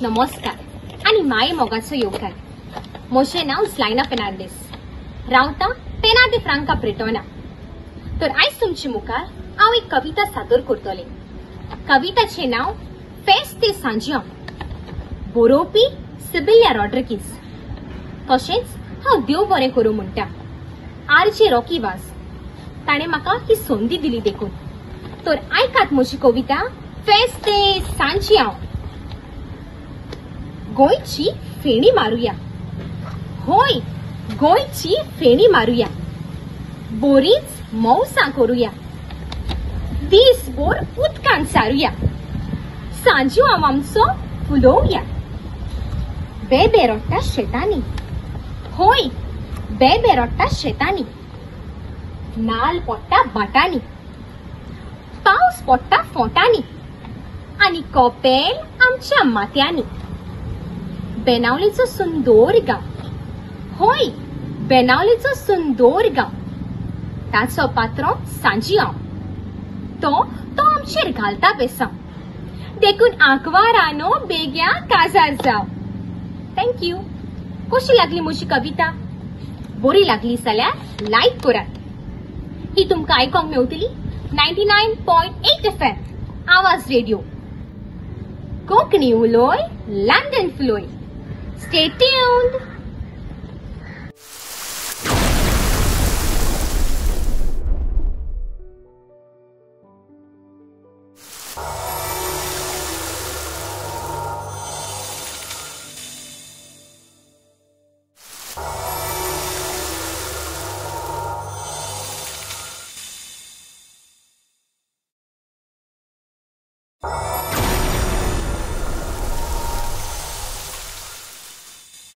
नमस्कार आनी माये मोगाचो येवकार. म्हजें नांव स्लायना फेर्नांडीस, रावता पेना दे फ्रांका ब्रिटोना. तर आयज तुमचे मुखार हांव एक कविता सादर करतलें. कविताचें नांव फेस्त दे सांजियांव, बरोवपी सिबिल्या रॉड्रिगीस. तशेंच हांव देव बरें करूं म्हणटा आर जे रॉकी वास, ताणें म्हाका ही संदी दिली देखून. तर आयकात म्हजी कविता फेस्त दे सांजियांव. गोंयची फेणी मारुया, होय गोंयची फेणी मारुया, बोरीच मौसां करुया, दीसभर उदकान सारुया, सांजियांव आमचो फुलोवया. बेबे रोडटा शेतांनी, होय बेबे रोडटा शेतांनी, नाल पडटा भाटांनी, पावस पडटा फोंटांनी आनी कोपेल आमच्या माथ्यांनी. बेनावलीचो सुंदर गांव, होय बेनावलीचो सुंदर गांव, ताचो पात्रो सांजियांव, तो तो आमचेर घालता बेसांव, देखून आंकवारानो बेग्या काजार जाव. Thank you. कशी लागली म्हजी कविता? बरी लागली जाल्यार लायक करात. ही तुमकां आयकोंक मेवतली 99.8 FM आवाज रेडियो. कोंकणी उलोय, लंडन फुलोय. Stay tuned.